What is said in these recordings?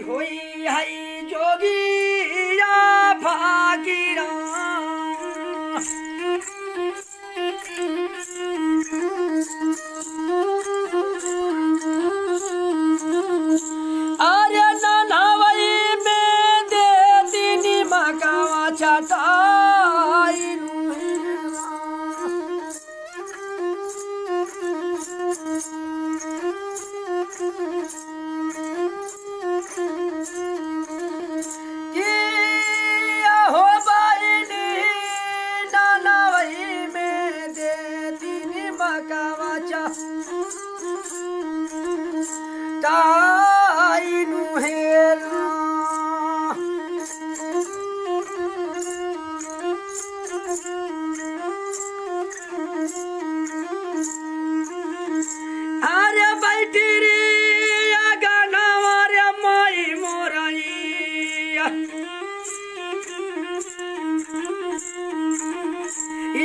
होई हई जोगिया फाकीरा। अरे ननावई में दे दीनी मकावा चटाई। कि हो बाईली नानावई में दे दीनी मकावा चटाई नुहेला। अरे बैठी रे गाना रे माई मोराई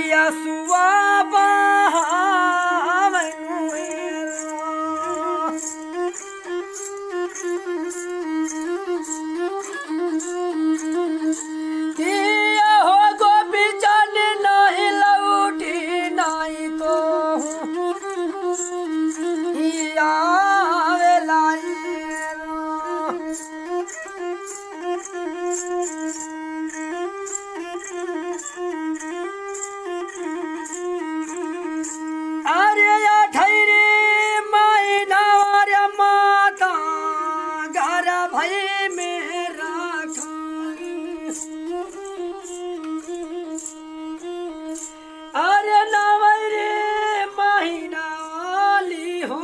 या सुआ हो गोपी चल नहीं लौटी नहीं तो अरे ठहरे महीना रे माता घर भई मेरा। अरे नवरे महीना वाली हो।